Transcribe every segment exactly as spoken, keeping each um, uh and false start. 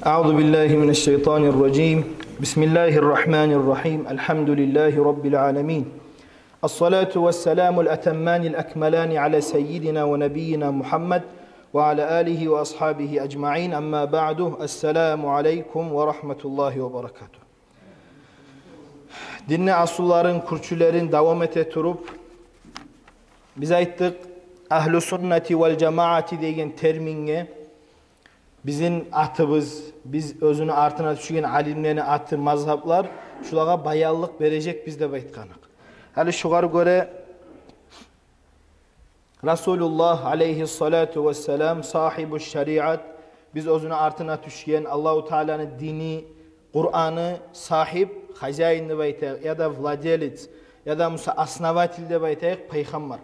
أعوذ بالله من الشيطان الرجيم. بسم الله الرحمن الرحيم. الحمد لله رب العالمين. الصلاة والسلام الأتمان الأكملان على سيدنا ونبينا محمد وعلى آله وأصحابه أجمعين. أما بعد. السلام عليكم ورحمة الله وبركاته. Динни асулларын, кюрчюлерин давам эте туруп, биз айтдыкъ, агьлу суннати вал жамаати деген терминге бизин атыбыз, биз оьзюню артына тюшген алимлени аты, мазгьаплар, шулагъа баянлыкъ бережекбиз деп айтгъаныкъ. Гьали шугъар гёре Расулуллагь алейгьиссалату вассалам, сагьибу шариат, биз оьзюню артына тюшген, Аллагьу Тааланы дини, Къураны сагьиб, хозяин деп айтайыкъ, яда владелец, яда буса основатель деп айтайыкъ, пайхаммар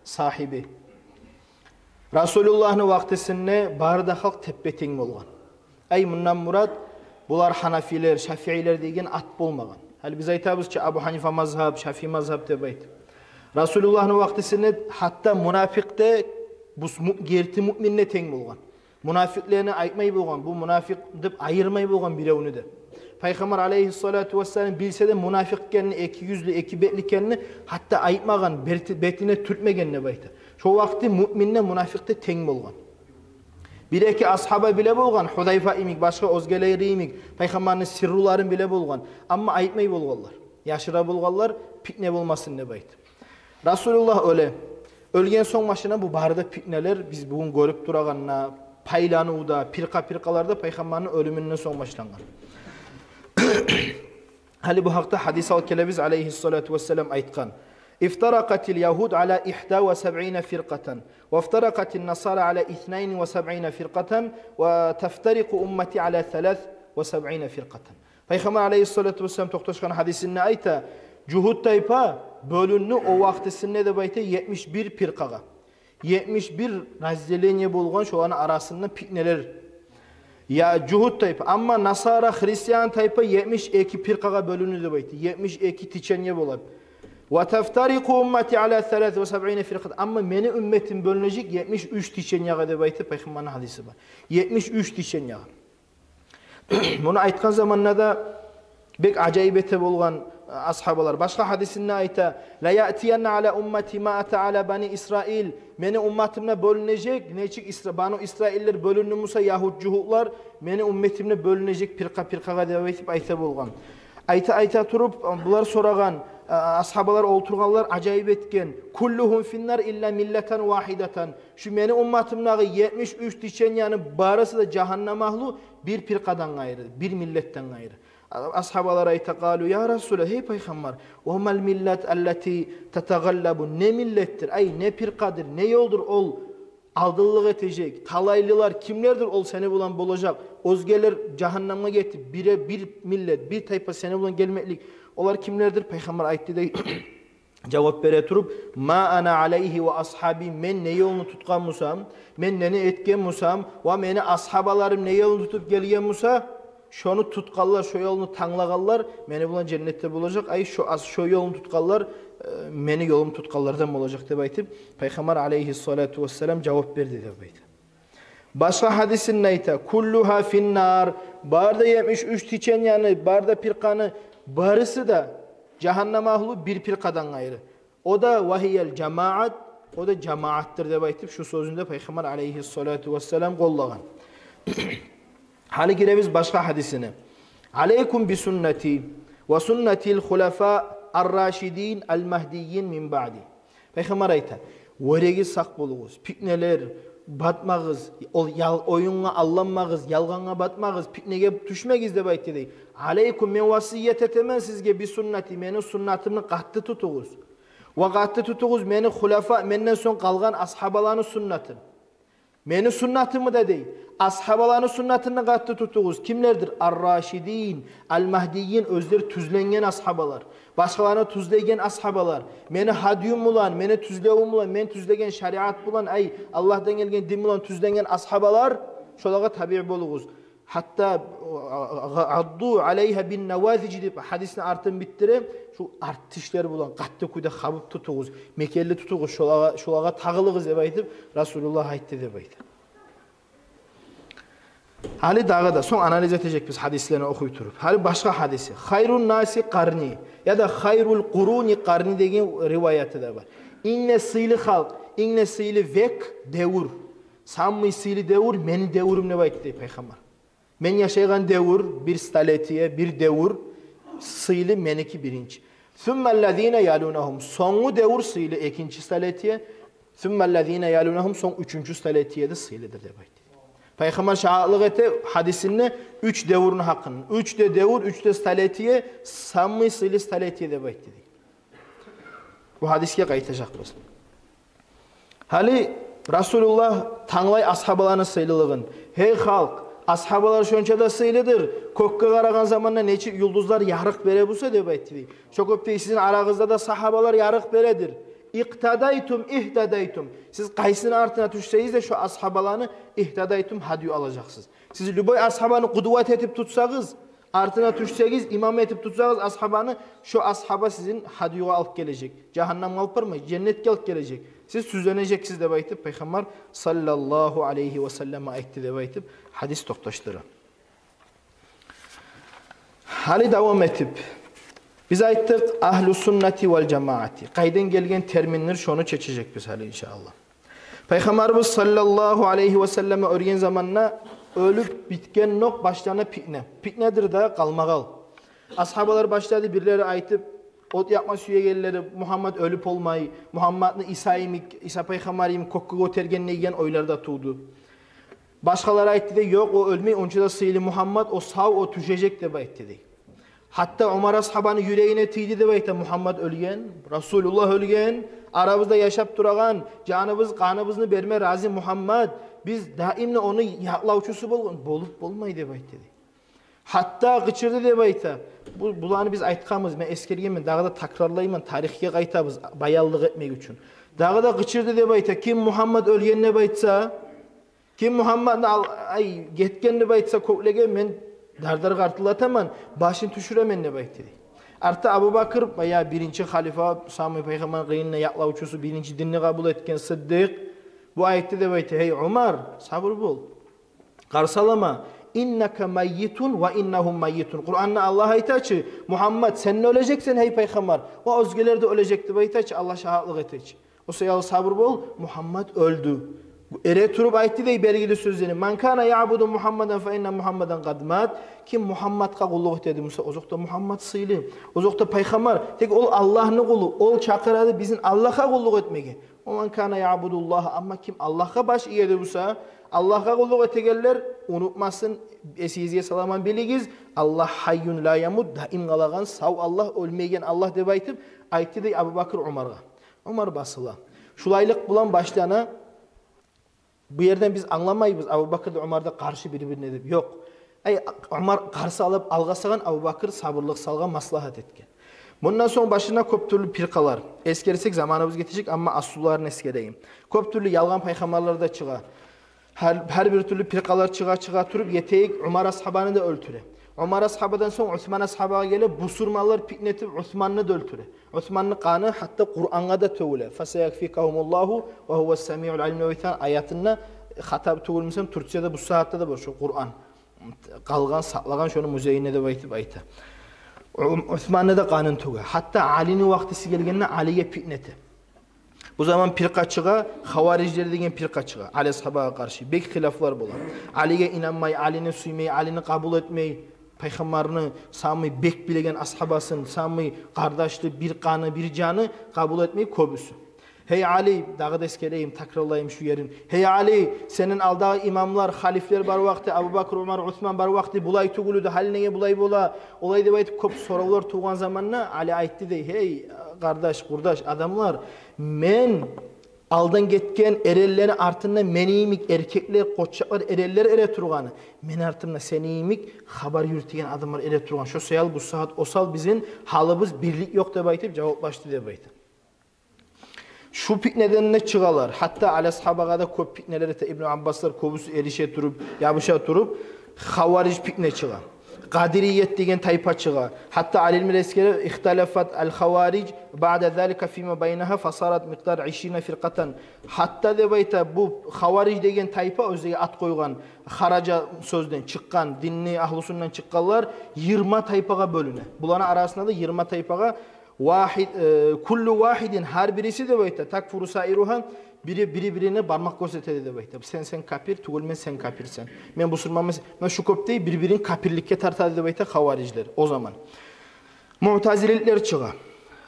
сагьиби. Расулуллагьны вакътисинде бары да халкъ теппе-тенг болгъан. Ай, мундан мурат, булар гьанафилер, шафиилер деген ат болмагъан. Гьали биз айтабыз чы, Абу Гьанифа мазгьаб, Шафии мазгьаб деп айтып. Расулуллагьны вакътисинде гьатта мунафикъ де, бу му-, герти муъминге тенг болгъан. Мунафикълени айтмай болгъан, бу мунафикъ деп айырмай болгъан биревню де. Пайхаммар алейгьиссалату вассалам билсе де мунафикъ экенни, эки юзлю, эки бетли экенни гьатта айтмагъан, берти-, бетине тюртмеген деп айта. Шо вакъти муъминге мунафикъ де тенг болгъан. Бир-эки асгьаба биле болгъан, Гьузайфа йимик, башгъа оьзгелери йимик, пайхаммарны сирруларын биле болгъан. Амма айтмай болгъанлар. Яшыра болгъанлар, питне болмасын деп айтып. Расулуллагь оьле. Оьлген сонг башлана бу бары да питнелер, биз бугюн гёрюп турагъан да, пайланывда, пиркъа-пиркъаларда пайхаммарны оьлюмюнден сонг башлангъан. Гьали бу гьакъда гьадис алып гелебиз, алейгьиссалату вассалам айтгъан: افترقت اليهود على إحدى وسبعين فرقة، وافترقت النصارى على اثنين وسبعين فرقة، وتفترق أمتي على ثلاث وسبعين فرقة. Пайхаммар алейгьиссалату вассалам токъташгъан гьадисинде айта, жугьут тайпа бёлюндю о вакътисинде деп айта етмиш бир пиркъагъа. Етмиш бир разделение болгъан, шоланы арасында питнелер. Я жугьут тайпа, амма насара, христиан тайпа етмиш эки пиркъагъа бёлюндю деп айта. Етмиш эки течение болуп. وتفترق أمتي على ثلاث وسبعين فرقة. Амма мени умметим бёлюнежек етмиш уьч течениягъа деп айтып, пайхаммарны гьадиси бар. Етмиш уьч течениягъа. Муну айтгъан заманда да бек ажайып эте болгъан, э, асгьабалар. Башгъа гьадисинде айта: لا يأتين على أمتي ما أتى على بني إسرائيل. Мени умматымда бёлюнежек, нечик Исра-, Бану Исраиллер бёлюндю буса, ягьут, жугьутлар, мени умметимде бёлюнежек пиркъа-пиркъагъа деп айтып айта болгъан. Айта-айта туруп, булар сорагъан, э, асгьабалар олтургъанлар, ажайып этген: كلهم في النار إلا ملة واحدة. Шу мени умматымдагъы етмиш уьч теченияны барысы да жагьаннам агьлу, бир пиркъадан къайры, бир миллетден къайры. А-, асгьабалар айта, قالوا: يا رسول الله, гьей пайхаммар, وما الملة التي تتغلب, не миллетдир, ай, не пиркъадыр, не ёлдур ол алдынлыкъ этежек, талайлылар кимлердир, ол сени булан болажакъ, оьзгелер жагьаннамгъа гетип, бире бир миллет, бир тайпа сени булан гелмеклик, олар кимлердир? Пайхаммар айтды дей, жавап бере туруп: ما أنا عليه وأصحابي, мен не ёлну тутгъан бусам, мен нени этген бусам, ва мени асгьабаларым не ёлну тутуп гелген буса, шону тутгъанлар, шо ёлну танглагъанлар мени булан женнетде болажакъ, ай, шо ас-, шо ёлну тутгъанлар, э, мени ёлумну тутгъанлардан болажакъ деп айтып, пайхаммар алейгьиссалату вассалам жавап берди деп айта. Башгъа гьадисинде айта: كلها في النار, бары да етмиш уьч теченияны, бары да пиркъаны барысы да жагьаннам агьлу, бир пиркъадан къайры. О да وهي الجماعة, о да жамаатдыр деп айтып, шу сёзюн де пайхаммар алейгьиссалату вассалам къоллагъан. Гьали гиребиз башгъа гьадисине. عليكم بسنتي وسنة الخلفاء الراشدين المهديين من بعدي. Пайхаммар айта: «Вёрегиз, сакъ болугъуз, питнелер, батмагъыз, ол ял-, оюнгъа алданмагъыз, ялгъангъа батмагъыз, питнеге тюшмегиз», — деп айтды дей. «عليكم, мен васият этемен сизге, بسنتي, мени суннатымны къатты тутугъуз. Ва къатты тутугъуз мени хулафа, менден сонг къалгъан асгьабаланы суннатын». Мени суннатымы да дей, асгьабаланы суннатын да къатты тутугъуз. Кимлердир? Ар-рашидин, аль-махдийин, оьзлер тюзленген асгьабалар. Башгъаланы тюзлеген асгьабалар. Мени гьадюм булан, мени тюзлевюм булан, мен тюзлеген шариат булан, ай, Аллагьдан гелген дин булан тюзленген асгьабалар, шолагъа табиъ болугъуз. Гьатта, «адду алейгьа бин-наважи» деп гьадисни артын битдире, шу арт тишлер булан къатты кюйде хабып тутугъуз, мекенли тутугъуз, шолагъа, шолагъа тагъылыгъыз деп айтып, Расулуллагь айтды деп айта. Гьали дагъы да, сонг анализ этежекбиз гьадислени охуй туруп. Гьали башгъа гьадиси. «Хайрун наси къарни», яда «Хайрул къуруни къарни» деген риваяты да бар. Инг де сыйлы халкъ, инг де сыйлы век, девюр. Самый сыйлы девюр мени девюрюм деп айтды дей Пайхаммар. Мен яшайгъан девюр, бир столетие, бир девюр сыйлы, меники биринчи. «Сумма ллазина ялунагьум», сонггъу девюр сыйлы, экинчи столетие. «Сумма ллазина ялунагьум», сонг уьчюнчю столетие де сыйлыдыр деп айтды. Пайхаммар шагьатлыкъ эте гьадисинде уьч девюрню гьакъын. Уьч де девюр, уьч де столетие, самый сыйлы столетие деп айтды дей. Бу гьадисге къайтажакъбыз. Гьали Расулуллагь англай асгьабаланы сыйлылыгъын. Гьей халкъ, асгьабалар шонча да сыйлыдыр. Кёкге къарагъан заманда нечик юлдузлар ярыкъ бере буса деп айтды дей. Шо кюйде сизин арагъызда да сагьабалар ярыкъ бередир. «Икътадайтум, игьтадайтум». Сиз къайсыны артына тюшсегиз де, шо асгьабаланы, «игьтадайтум», гьадю алажакъсыз. Сиз любой асгьабаны къудват этип тутсагъыз, артына тюшсегиз, имам этип тутсагъыз асгьабаны, шо асгьаба сизин гьадюгъа алып гележек. Жагьаннамгъа алып бармай, женнетге алып гележек. Сиз сюзенежексиз деп айтып, Пайхаммар саллаллагьу алайгьи ва саллам айтды деп айтып, гьадис токъташдыра. Гьали давам этип, биз айтдыкъ агьлу суннати вал жамаати. Къайдан гелген терминдир, шону чечежекбиз гьали, иншааллагь. Пайхаммарыбыз саллаллагьу алайгьи ва саллам оьлген заманда оьлюп битгендокъ башлана питне. Питнедир де къалмагъал. Асгьабалар башлады бирлери айтып, от якъма сюегенлери: «Мугьаммат оьлюп болмай, Мугьамматны Иса йимик, Иса пайхаммар йимик кёкге гётерген», – деген ойлар да тувду. Башгъалар айтды дей: «Ёкъ, о оьлмей, онча да сыйлы Мугьаммат, о сав, о тюшежек», – деп айтды дей. Гьатта Умар асгьабаны юрегине тийди деп айта: «Мугьаммат оьлген, Расулуллагь оьлген, арабызда яшап турагъан, жаныбыз, къаныбызны берме рази Мугьаммат, биз даим де ону якълавчусу болгъан, болуп болмай», – деп айтды дей. Гьатта къычырды деп айта. Бу, буланы биз айтгъанбыз, мен эсгергенмен, дагъы да такрарлайман, тарихге къайтабыз, баянлыкъ этмек учун. Дагъы да къычырды деп айта: «Ким Мугьаммат оьлген деп айтса, ким Мугьамматны ал-, ай, гетген деп айтса кёклеге, мен дар-дар къартыллатаман, башын тюшюремен», – деп айтды дей. Артда Абубакр, баягъы биринчи халифа, самый пайхаммарны къырыйында якълавчусу, биринчи динни къабул этген сыддыкъ, бу айтды деп айта: «Гьей Умар, сабур бол. Къарсалама. Иннака маййитун ва иннагьум маййитун. Къуранда Аллагь айта чы: Мугьаммат, сен де оьлежексен, гьей пайхаммар, ва оьзгелер де оьлежек деп айта чы, Аллагь шагьатлыкъ эте чы. О саялы сабур бол, Мугьаммат оьлдю». Эретуруп айтды дей белгили сёзлени: «Ман кана яъбуду Мугьаммадан фа инна Мугьаммадан къад мат». Ким Мугьамматгъа къуллукъ этеди буса, озокъда Мугьаммат сыйлы. Озокъда пайхаммар, тек ол Аллагьны къулу, ол чакъырады бизин Аллагьгъа къуллукъ этмеге. «Ва ман кана яъбудуллагьа», амма ким Аллагьгъа баш иеди буса, Аллагьгъа къуллукъ этегенлер, унутмасын, эсигизге саламан билигиз, Аллагь хайюн ла ямут, даим къалагъан сав Аллагь, оьлмейген Аллагь деп айтып, айтды дей Абубакр Умаргъа. Умар басыла. Шулайлыкъ булан башлана. Бу ерден биз англамайбыз Абубакр да Умар да къаршы бири-бирине деп. Ёкъ. Ай, Умар къарсы алып алгъасагъан, Абубакр сабурлукъ салгъан, маслагьат этген. Мундан сонг башына кёп тюрлю пиркъалар. Эсгерсек, заманыбыз гетежек, амма аслуларын эсгерейим. Кёп тюрлю ялгъан пайхаммарлар да чыгъа. Гьар, гьар бир тюрлю пиркъалар чыгъа, чыгъа туруп, етейик, Умар асгьабаны да оьлтюре. Умар асгьабадан сонг Усман асгьабагъа геле, бусурманлар питне этип, Усманны да оьлтюре. Усманны къаны гьатта Къурангъа да тёгюле. «Фасаякфикагьум Аллагьу ва гьува самиул алим» деп айтагъан аятында, хата тюгюл бусам, Турцияда бу сагьатда да бар шо Къуран. Къалгъан, сакълагъан шону музейинде деп айтып айта. У-, Усманны да къанын тёге. Гьатта Алини вакътиси гелгенде Алиге питне эте. Бу заман пиркъа чыгъа, хаварижлер деген пиркъа чыгъа Али асгьабагъа къаршы. Бек хилафлар бола. Алиге инанмай, Алини сюймей, Алини къабул этмей, пайхаммарны самый бек билеген асгьабасын, самый къардашлы, бир къаны, бир жаны къабул этмей кёбюсю. «Гьей Али», дагъы да эсгерейим, такрарлайым шу ерин. «Гьей Али, сенден алдагъы имамлар, халифлер бар вакъти, Абубакр, Умар, Усман бар вакъти булай тюгюл эди, гьали неге булай бола?» Олай деп айтып, кёп соравлар тувгъан заманда Али айтды дей: «Гьей, къардаш, къурдаш, адамлар, мен алдан гетген эренлени артында мени йимик эркеклер, къоччакълар, эренлер эре тургъаны, мени артымда сени йимик хабар юрютеген адамлар эре тургъан. Шо саялы бу сагьат осал бизин гьалыбыз, бирлик ёкъ», – деп айтып жаваплашды деп айта. Шу питнеден де чыгъалар. Гьатта Али асгьабагъа да кёп питнелер эте, Ибну Аббаслар кёбюсю эреше туруп, ябуша туруп, хавариж питне чыгъа. Къадирият деген тайпа чыгъа. Гьатта алимлер эсгере: «Ихталафат аль-хавариж баъда залика фима байнагьа фасарат микъдар ишрина фиркъатан». Гьатта деп айта, бу хавариж деген тайпа, оьзлеге ат къойгъан, хаража сёзден чыкъгъан, динни агьлусундан чыкъгъанлар йигирма тайпагъа бёлюне. Буланы арасында да йигирма тайпагъа вахид, э, куллу вахидин, гьар бириси деп айта, такфуру саиругьа, бири, бири-бирине бармакъ гёрсетеди деп айта. Сен, сен капир, тюгюл мен, сен капирсен. Мен бусурманман, сен... Муна шу кёпдей бир-бирин капирликге тартады деп айта хаварижлер о заман. Муътазилитлер чыгъа,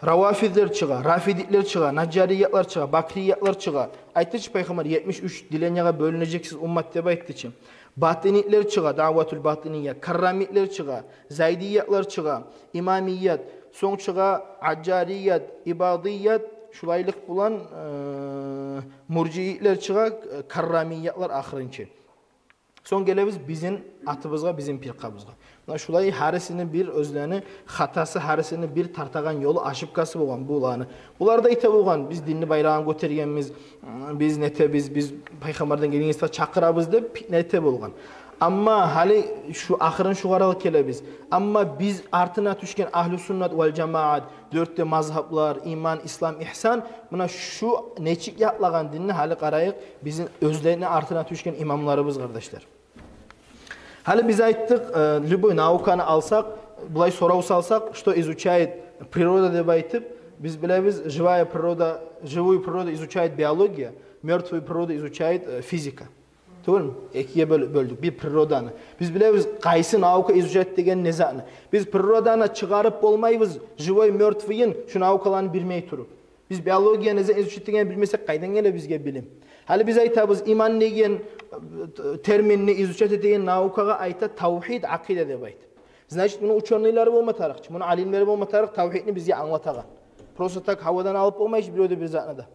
равафидлер чыгъа, рафидитлер чыгъа, нажжариятлар чыгъа, бакриятлар чыгъа. Айтды чы Пайхаммар етмиш уьч деленияга бёлюнежексиз уммат деп айтды чы. Батинитлер чыгъа, даъватул батиния, каррамитлер чыгъа, зайдиятлар чыгъа, имамият, сонг чыгъа аджарият, ибадият, шулайлыкъ булан, э, муржиитлер чыгъа, э, каррамиятлар ахырынчы. Сонг гелебиз бизин атыбызгъа, бизин пиркъабызгъа. Муна шулай гьарисини бир оьзлени хатасы, гьарисини бир тартагъан ёлу, ошибкасы болгъан буланы. Булар да айта болгъан: «Биз динни байрагъын гётергенбиз, биз нетебиз, биз Пайхаммардан гелген сыпат чакъырабыз», — деп питне эте болгъан. Амма гьали шу ахырын шугъар алып гелебиз. Амма биз артына тюшген агьлу суннат вал жамаат, дёрт де мазгьаблар, иман, ислам, ихсан, муна шу нечик якълагъан динни, гьали къарайыкъ бизин оьзлени артына тюшген имамларыбыз, къардашлар. Гьали биз айтдыкъ, э, любой науканы алсакъ, булай сорав салсакъ, что изучает природа деп айтып, биз билебиз, живая природа, живую природу изучает биология, мёртвую природу изучает, э, физика. Тюгюлмю? Экиге бёл-, бёлдюк бир природаны. Биз билебиз, къайсы наука изучать этеген не затны. Биз природаны чыгъарып болмайбыз, живой, мёртвыйын, шу наукаланы билмей туруп. Биз биологияны не затны изучать этегенин билмесек, къайдан геле бизге билим? Гьали биз айтабыз, иман деген, э, терминни изучать этеген наукагъа айта тавгьид, акъида деп айта. Значит, муну учёныйлары болма тарыкъ чы, муну алимлери болма тарыкъ, тавгьидни бизге англатагъан. Просто так гьавадан алып болмай чы бирев де бир затны да.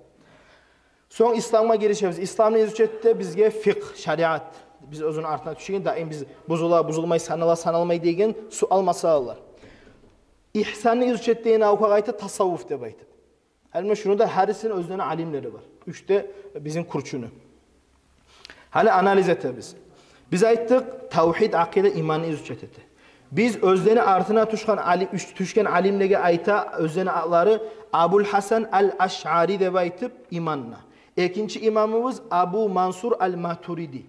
Сонг исламгъа гиришебиз. Исламны изучать этде бизге фикъгь, шариат. Биз оьзюню артына тюшеген, даим биз бузула, бузулмай, санала, саналмай деген суал, масъалалар. Ихсанны изучать этеген наукагъа айта тасаввуф деп айта. Гьали муна шуну да гьарисини оьзлени алимлери бар. Уьч де бизин кюрчюню. Гьали анализ этебиз. Биз айтдыкъ, тавгьид, акъида, иманны изучать эте. Биз оьзлени артына тюшген али-, уьч-, тюшген алимлеге айта оьзлени атлары: Абул Гьасан аль-Ашъари деп айтып, иманны. Экинчи имамыбыз Абу Мансур аль-Матуриди.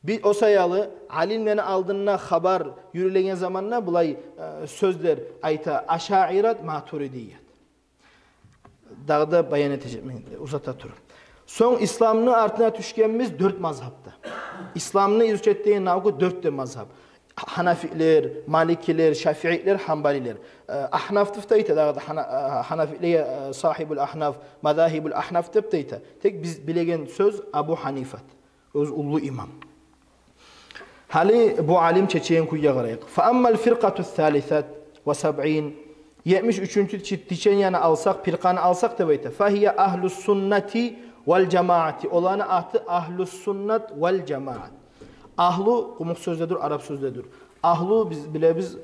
Биз о саялы алимлени алдында хабар юрюлеген заманда булай, э, сёзлер айта: ашаират, матуридият. Дагъы да баян этежекмен, узата туруп. Сонг исламны артына тюшгенбиз дёрт мазгьабда. Исламны изучать этеген наука дёрт де мазгьаб. Гьанафилер, маликилер, шафиилер, гьанбалилер. Э, ахнаф деп де айта, дагъы да гьана-, э, гьанафилеге, э, сагьибул ахнаф, мазагьибул ахнаф деп де айта. Тек биз билеген сёз Абу Гьанифат. Оьзю уллу имам. Гьали бу алим чечеген кюйге къарайыкъ. Фа аммал фиркъату салисат ва сабъин, етмиш уьчюнчю чи-, теченияны алсакъ, пиркъаны алсакъ деп айта. Фа гьия агьлу суннати вал жамаати. Оланы аты агьлу суннат вал жамаат. Агьлу къумукъ сёздедир, араб сёздедир. Агьлу, биз билебиз, э,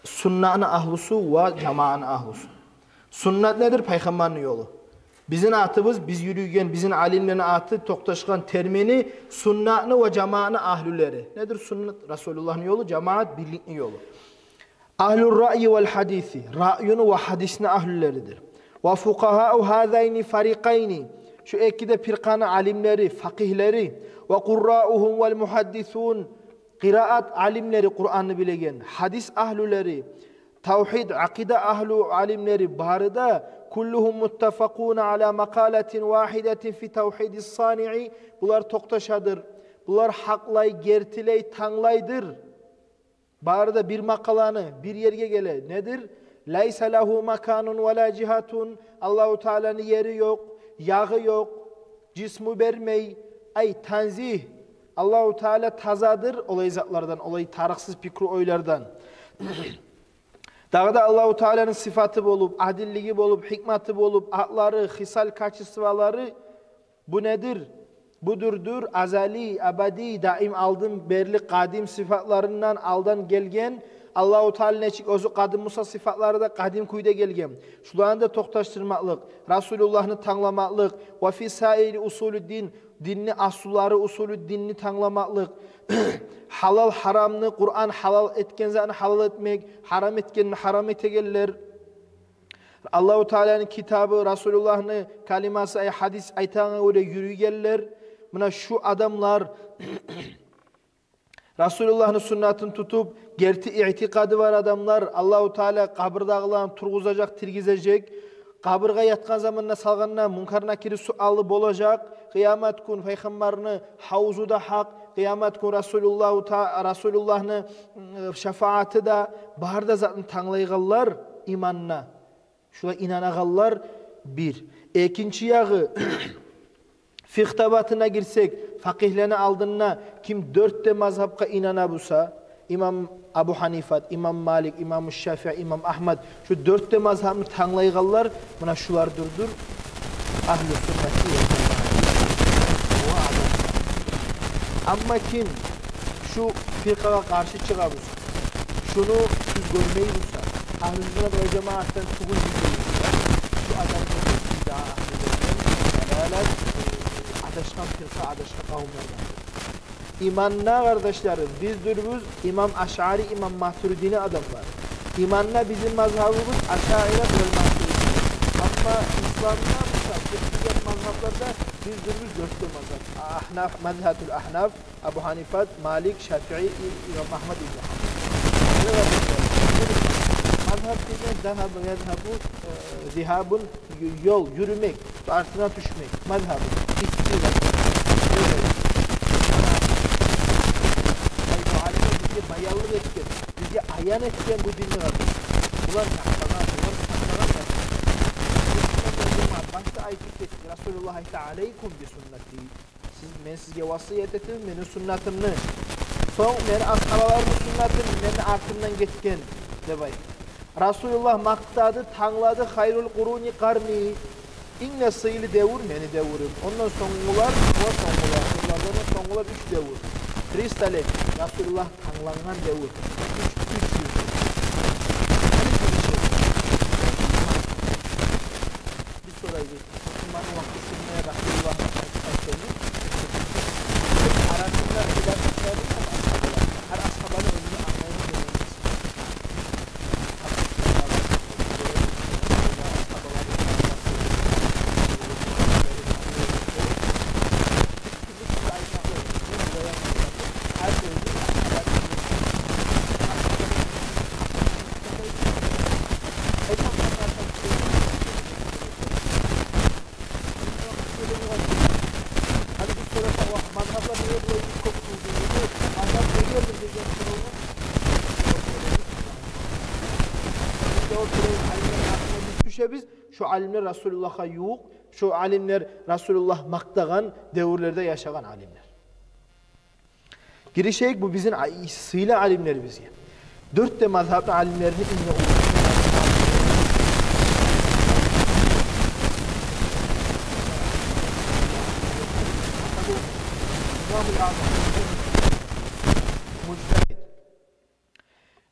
суннаны агьлусу ва жамааны агьлусу. Суннат недир? Пайхаммарны ёлу. Бизин атыбыз, биз юрюйген, бизин алимлени аты токъташгъан термини суннатны ва жамаатны агьлюлери. Недир суннат? Расулуллагьны ёлу, жамаат бирликни ёлу. Агьлу раъйи вал гьадиси, раъюну ва гьадисни агьлюлеридир. Ва фукъагьау гьазайни фарикъайни, шу эки де пиркъаны алимлери, факъигьлери, ва къурраугьум вал мугьаддисун, къираат алимлери, Къуранны билеген, гьадис агьлюлери, тавгьид, акъида агьлю алимлери бары да, куллугьум муттафакъуна ала макъалатин вагьидатин фи тавгьидис санигьи, булар токъташадыр. Булар гьакълай, гертилей, танглайдыр. Бары да бир макъаланы, бир ерге геле. Недир? Лайса лагьу маканун ва ла жигьатун. Аллагьу Тааланы ери ёкъ, ягъы ёкъ, жисму бермей. Ай, танзигь. Аллагьу Таала тазадыр олай затлардан, олай тарыкъсыз пикру ойлардан. Дагъы да Аллагьу Тааланы сыфаты болуп, адиллиги болуп, гьикматы болуп, атлары, хисал, качестволары, бу недир? Будурдур азали, абади, даим, алдын берли, къадим сыфатларындан алдан гелген, Аллагьу Таала нечик оьзю къадим буса, сыфатлары да къадим кюйде гелген. Шуланы да токъташдырмакълыкъ, Расулуллагьны тангламакълыкъ. Ва фи саири усулиддин, динни аслулары, усулу динни тангламакълыкъ. Гьалал-гьарамны, Къуран гьалал этген затны гьалал этмек, гьарам этгенни гьарам этегенлер. Аллагьу Тааланы китабы, Расулуллагьны калимасы, ай, гьадис айтагъангъа гёре юрюйгенлер. Муна шу адамлар Расулуллагьны суннатын тутуп, герти итикъады бар адамлар, Аллагьу Таала къабурдагъыланы тургъузажакъ, тиргизежек. Къабургъа ятгъан заманда, салгъанда Мункар-Накир суалы болажакъ. Къыямат гюн Пайхаммарны гьавузу да гьакъ, къыямат гюн Расулуллагьу Та-, Расулуллагьны, м, шафааты да, бары да затны танглайгъанлар иманына. Шулай инанагъанлар бир. Экинчи ягъы, фикъгь табатына гирсек, факъигьлени алдында ким дёрт де мазгьабгъа инана буса, имам Абу Гьанифат, имам Малик, имам Шафии, имам Агьмад, шу дёрт де мазгьабны танглайгъанлар, муна шулардыр, дюр агьлу суннати ва жамаат. Амма ким шу фиркъагъа къаршы чыгъа буса, шуну сиз гёрмей буса, агьлу суннат ва жамаатдан тюгюл дей буса, шу адам бидаа агьлулардан, далалат, адашгъан фиркъа, адашгъан къавумлардан. Иманда, къардашларым, биз дюрбюз имам Ашъари, имам Матуридини адамлар. Иманда бизин мазгьабыбыз Ашъаира ва Матуриди. Амма исламда буса, фикъгьи мазгьабларда биз дюрбюз дёрт де мазгьаб. Агьнаф, мазгьабул агьнаф, Абу Гьанифат, Малик, Шафии, и-, имам Агьмад ибн Гьанбал. Мазгьаб деген загьаба, язгьабу, э, зигьабун, ё-, ёл, юрюмек, артына тюшмек. Мазгьаб. Истила. Ай, бу алимлер бизге баянлыкъ этген, бизге аян этген бу динни. Булар сакълагъан, булар сакълагъан. Башда айтып гетди. Расулуллагь айтды: «Алайкум би суннати». Сиз, мен сизге васият этдим мени суннатымны. Сонг мени асгьабаларымны суннатын, мени артымдан гетген, деп айтды. Расулуллагь макътады, танглады: «Хайрул къуруни къарни». Инг де сыйлы девюр мени девюрюм. Ондан сонггъулар, ондан сонггъулар, ондан сонггъулар, уьч девюр. Триста лет. Расулуллагь танглангъан девюр. Уьч, уьч юз. Биз сорайбыз. Имамны вакъти сюнне Расулуллагь айтгъан. Арасында хилаф чыгъа, гьар асгьабаны оьзюню англайгъан ёлу бар. Гьали биз сорасакъ, ва мазгьаблар неге булай кёп болду? Мазгьаб неге бир деген сорав бар? Жавап берейик. Жавап берейик. Алимлер гьакъына биз тюшебиз. Шо алимлер Расулуллагьгъа ювукъ, шо алимлер Расулуллагь макътагъан девюрлерде яшагъан алимлер. Гиришейик бу бизин а-, сыйлы алимлерибизге. Дёрт де мазгьабны алимлерини инг де уллусу. Имамул Азам. Мужтагьид.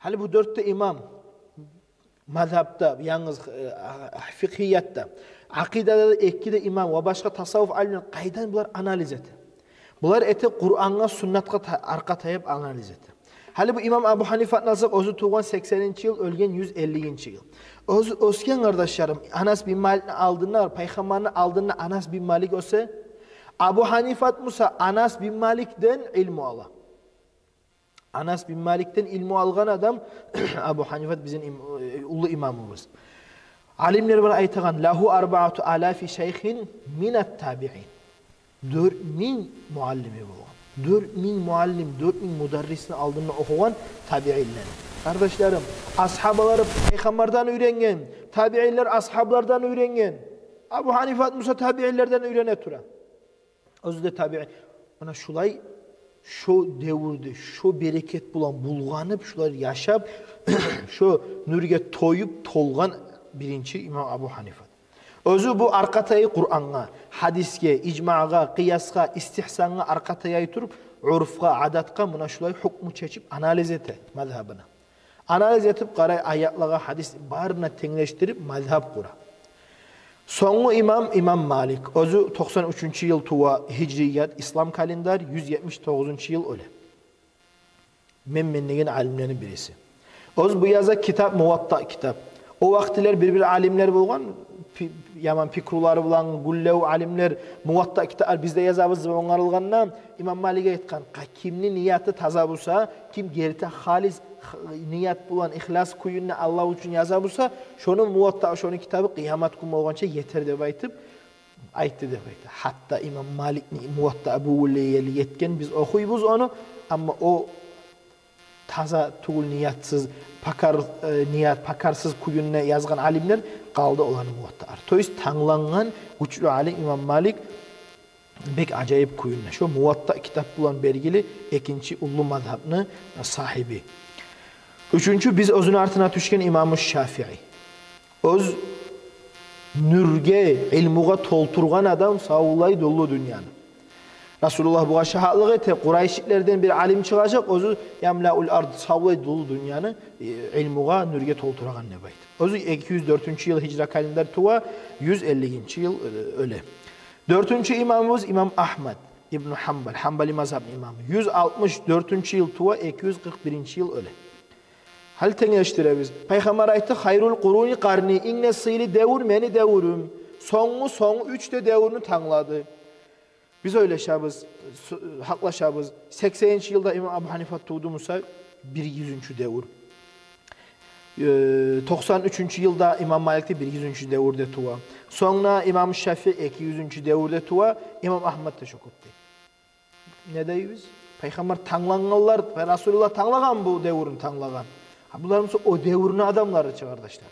Гьали бу дёрт де имам мазгьабда, янгыз, э, фикъгьиятда, акъидада да эки де имам ва башгъа тасаввуф алимлер, къайдан булар анализ эте? Булар эте Къурангъа, суннатгъа та-, аркъа таяп анализ эте. Гьали бу имам Абу Гьанифатны алсакъ, оьзю тувгъан сексенинчи йыл, оьлген юз эллигинчи йыл. Оьзю оьсген, къардашларым, Анас бин Маликни алдында, Пайхаммарны алдында Анас бин Малик оьсе, Абу Гьанифат буса Анас бин Маликден илму ала. Анас бин Маликден илму алгъан адам Абу Гьанифат, бизин им-, уллу имамыбыз. Алимлер бар айтагъан: «Лагьу арбаату алафи шайхин минат табиин». Дёрт минг муаллими болгъан. Дёрт минг муаллим, дёрт минг мударрисни алдында охугъан табиинлер. Къардашларым, асгьабалар Пайхаммардан уьйренген, табиинлер асгьабалардан уьйренген. Абу Гьанифат буса табиинлерден уьйрене тура. Оьзю де табиин. Муна шулай шо девюрде шо берекет булан булгъанып, шулар яшап, шо нюрге тоюп толгъан биринчи имам Абу Гьанифат. Оьзю бу аркъа таяй Къурангъа, гьадисге, ижмагъа, къыясгъа, истигьсангъа аркъа таяй туруп, урфгъа, адатгъа муна шулай гьукму чечип, анализ эте мазгьабына. Анализ этип къарай, аятлагъа, гьадис, барына тенглешдирип мазгьаб къура. Сонггъу имам, имам Малик. Оьзю токъсан уьчюнчю йыл тува, гьижрият, ислам календарь, юз етмиш тогъузунчу йыл оьле. Мен-мен деген алимлени бириси. Оьзю бу яза китап, Муватта китап. О вакътилер бир-бир алимлер болгъан, пи-, яман пикрулары булан гюллев алимлер, Муватта китаплар бизде язабыз деп онгарылгъанда, имам Малик айтгъан: «Къа-, кимни нияты таза буса, ким герти халис х-, ният булан, ихлас кюйде Аллагь учун яза буса, шону Муватта, шону китабы къыямат гюн болгъанча етер», — деп айтып, айтды деп айта. Гьатта имам Маликни Муватта бу гюнлеге ерли етген, биз охуйбуз ону, амма о таза тюгюл, ниятсыз, пакар, э, ният, пакарсыз кюйде язгъан алимлер къалды, оланы Муватталар. То есть танглангъан гючлю алим имам Малик бек ажайып кюйде. Шо Муватта китап булан белгили экинчи уллу мазгьабны сагьиби. Уьчюнчю, биз оьзюню артына тюшген имаму Шафии. Оьз нюрге, илмугъа толтургъан адам савлай долу дюньяны. Расулуллагь бугъар шагьатлыкъ эте, къурайшитлерден бир алим чыгъажакъ, оьзю ямлаул ард, савлай долу дюньяны, э, илмугъа, нюрге толтурагъан деп айта. Оьзю эки юз дёртюнчю йыл гьижра календарь тува, юз эллигинчи йыл, э, оьле. Дёртюнчю имамыбыз имам Агьмад ибну Гьанбал, Гьанбали мазгьабны имамы. Юз алтмыш дёртюнчю йыл тува, эки юз къыркъ биринчи йыл оьле. Гьали тенглешдиребиз. Пайхаммар айтды: «Хайрул къуруни къарни», инг де сыйлы девюр мени девюрюм. Сонггъу, сонггъу уьч де девюрню танглады. Биз ойлашабыз, с-, гьакълашабыз. Сексенинчи йылда имам Абу Гьанифа тувду буса, бир юзюнчю девюр. Э, токъсан уьчюнчю йылда имам Малик де бир юзюнчю девюрде тува. Сонгуна имам Шафии эки юзюнчю девюрде тува, имам Агьмад да шо кюйде. Не дейбиз? Пайхаммар танглангъанлар, Расулуллагь танглагъан, бу девюрню танглагъан. А булар буса о девюрню адамлары чы, къардашлар.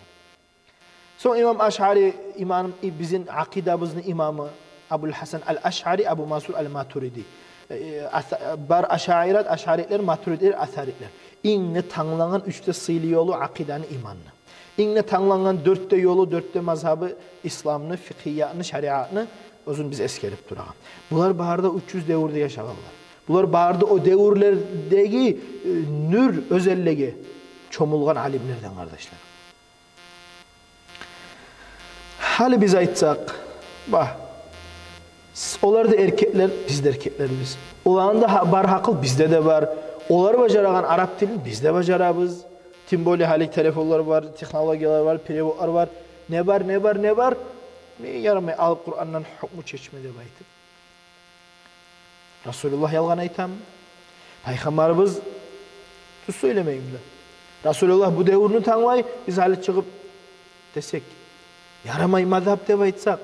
Сонг имам Ашъари, имам, и, бизин акъидабызны имамы Абул Гьасан ал-Ашъари, Абу Мансур ал-Матуриди. Э, аса-, бар ашъарат, ашъарилер, матуридилер, асаритлер. Инг де танглангъан уьч де сыйлы ёлу акъиданы, иманны. Инг де танглангъан дёрт де ёлу, дёрт де мазгьабы исламны, фикъгьиятны, шариатны оьзюн биз эсгерип турагъан. Булар бары да уьч юз девюрде яшагъанлар. Булар бары да о девюрлердеги, э, нюр оьзенлеге чомулгъан алимлерден, къардашлар. Гьали биз айтсакъ, ба, с-, олар да эркеклер, биз де эркеклербиз. Оланы да гьа-, бар гьакъыл, бизде де бар. Олар бажарагъан арап тилин биз де бажарабыз. Тем более гьали телефонлар бар, технологиялар бар, переводлар бар. Не бар, не бар, не бар? Не ярамай алып Къурандан гьукму чечме деп айтып. Расулуллагь ялгъан айтамы? Пайхаммарыбыз, тюз сёйлемейми де? Расулуллагь бу девюрню танглай, биз гьали чыгъып десек, ярамай мазгьаб деп айтсакъ,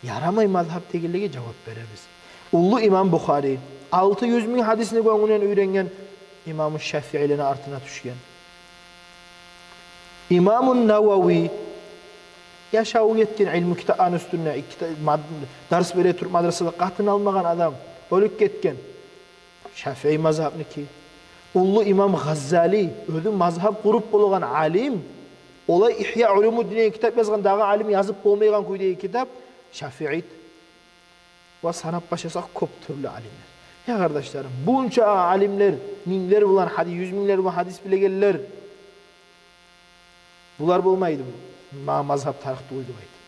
ярамай мазгьаб дегенлеге жавап беребиз. Уллу имам Бухари, алты юз минг гьадисни гёнгюнден уьйренген, имаму Шафиилени артына тюшген. Имаму Навави яшаву гетген илму китапланы уьстюнде, кита-, мад-, дарс бере туруп мадрасада, къатын алмагъан адам, оьлюп гетген. Шафии мазгьабныки. Уллу имам Гъаззали, оьзю мазгьаб къуруп болагъан алим, олай Ихья улумуддин деген китап язгъан, дагъы алим язып болмайгъан кюйдеги китап, Шафиид. Ва санап башласакъ, кёп тюрлю алимлер. Я къардашларым, бунча алимлер, минглер булан гьади-, юз минглер булан гьадис билегенлер, булар болмайды, ма-, мазгьаб тарыкъ тюгюл деп айтып.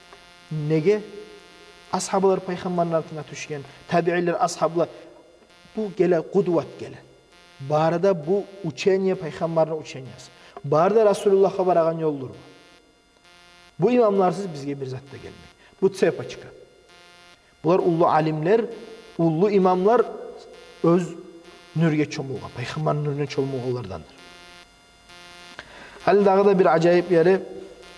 Неге? Асгьабалар пайхаммарны артына тюшген, табиилер, асгьабалар. Бу геле, къудват геле. Бары да бу учение, пайхаммарны учениясы. Бары да Расулуллагьгъа барагъан ёлдур бу. Бу имамларсыз бизге бир зат да гелмей. Бу цепочка. Булар уллу алимлер, уллу имамлар, оьз нюрге чомулгъан, пайхаммарны нюрюне чомулгъанлардандыр. Гьали дагъы да бир ажайып ери,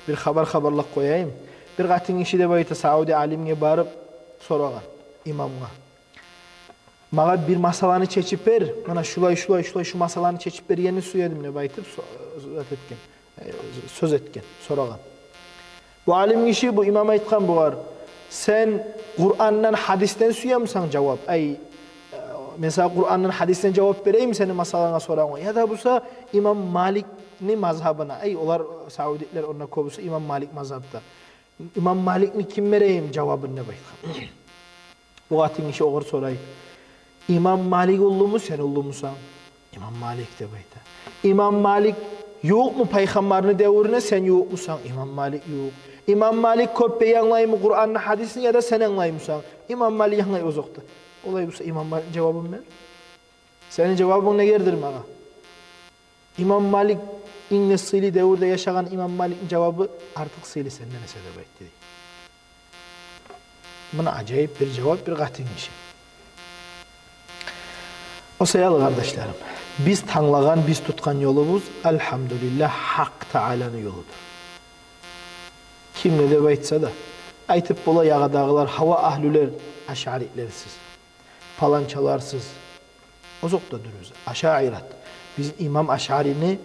бир хабар хабарлап къояйым. Бир къатын гиши деп айта, сауди алимге барып сорагъан, имамгъа. Магъа бир масъаланы чечип бер, мана шулай, шулай, шулай, шу масъаланы чечип бергенни сюе эдим деп айтып, со-, зат этген, э, сёз этген, сорагъан. Бу алим гиши, бу имам айтгъан бугъар: «Сен Къурандан, гьадисден сюемисен жавап? Ай, э, мен сагъа Къурандан, гьадисден жавап берейим сени масъаланга, сорагъанга. Яда буса имам Маликни мазгьабына». Ай, олар, саудилер, онда кёбюсю имам Малик мазгьабда. «Имам Маликни ким берейим жавабын?» деп айтгъан. Бу къатын гиши огъар сорай: «Имам Малик уллуму, сен уллумусан?» Имам Малик деп айта. Имам Малик ювукъму пайхаммарны девюрюне, сен ювукъмусан? Имам Малик ювукъ. Имам Малик кёп бек англаймы Къуранны, гьадисни, яда сен англаймысан? Имам Малик англай озокъда. Олай буса, Имам Маликни жавабын бер. Сени жавабынг негердир магъа? Имам Малик, инг де сыйлы девюрде яшагъан Имам Маликни жавабы артыкъ сыйлы сенден эсе деп айтды, дей. Муна ажайып бир жавап, бир къатын гиши. О саялы, къардашларым, биз танглагъан, биз тутгъан ёлубуз, альгьамдулиллагь, Гьакъ Тааланы ёлудур. Ким не деп айтса да, айтып бола, ягъадагъылар, гьава агьлюлер, ашъаритлерсиз, паланчаларсыз. Озокъда, дюр оьзю, ашъарат. Биз Имам Ашъарини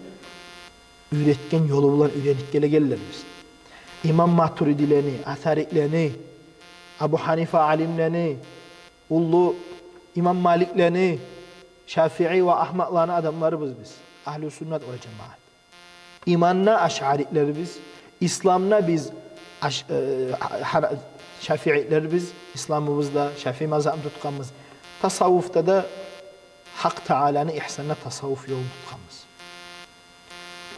уьйретген ёлу булан уьйренип гелегенлербиз. Имам Матуридилени, Асаритлени, Абу Гьанифа алимлени, уллу Имам Маликлени, Шафии ва Агьмадланы адамларыбыз биз. Агьлю суннат вал жамаат. Иманда ашъаритлербиз, исламда биз аш-, э, гьар-, шафиилербиз, исламыбызда шафии мазгьабны тутгъанбыз. Тасаввуфда да Гьакъ Тааланы, игьсанда, тасаввуф ёлун тутгъанбыз.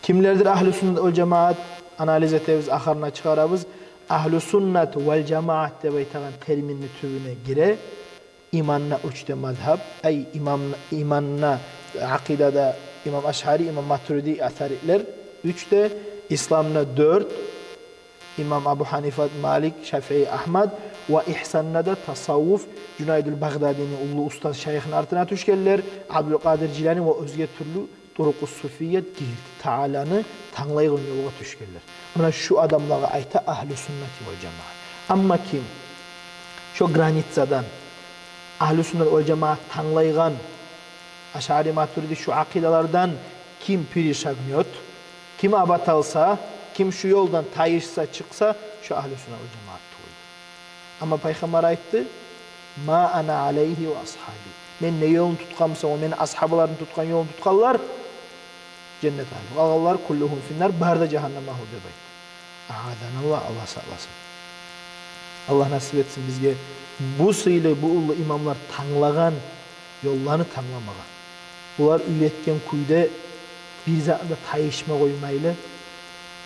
Кимлердир агьлю суннат вал жамаат? Анализ этебиз, ахырына чыгъарабыз. Агьлю суннат вал жамаат деп айтагъан терминни тюбюне гире иманда уьч де мазгьаб, ай, имам-, иманда акъидада Имам Ашъари, Имам Матуриди, Асаритлер уьч де, исламда дёрт, Имам Абу Гьанифа, Малик, Шафии, Агьмад, ва игьсанда да тасаввуф, Жунайдул Багъдадини, уллу устаз шайыхны артына тюшгенлер, Абдулкъадир Жилани ва оьзге тюрлю турукъу суфият, герти Тааланы танглайгъан ёлгъа тюшгенлер. Муна шу адамлагъа айта агьлю суннати вал жамаат. Амма ким шо границадан, агьлю суннат вал жамаат танглайгъан, ашъари, матуриди, шу акъидалардан ким перешагнёт, ким абат алса, ким шу ёлдан тайышса, чыкъса, шо агьлю суннат вал жамаат тюгюл. Амма Пайхаммар айтды: «Ма ана алайгьи ва асгьаби». Мен не ёлну тутгъан бусам, о мени асгьабаларым тутгъан ёлну тутгъанлар женнет агьлю. Къалгъанлар: «Куллугьум финнар», бары да жагьаннам агьлю деп айтды. Агьазаналлагь, Аллагь сакъласын. Аллагь насип этсин бизге бу сыйлы, бу уллу имамлар танглагъан ёлланы тангламагъа. Булар уьйретген кюйде бир затны да тайышма къоймайлы,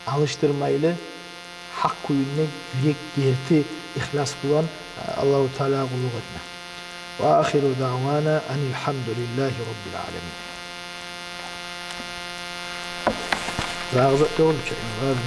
алышдырмайлы, гьакъ кюйюнде юрек герти, ихлас булан Аллагьу Таалагъа къуллукъ этме. Ва ахиру даъвана анил гьамдулиллагьи раббил аламин. Дагъы зат ёкъ чу, инг барын.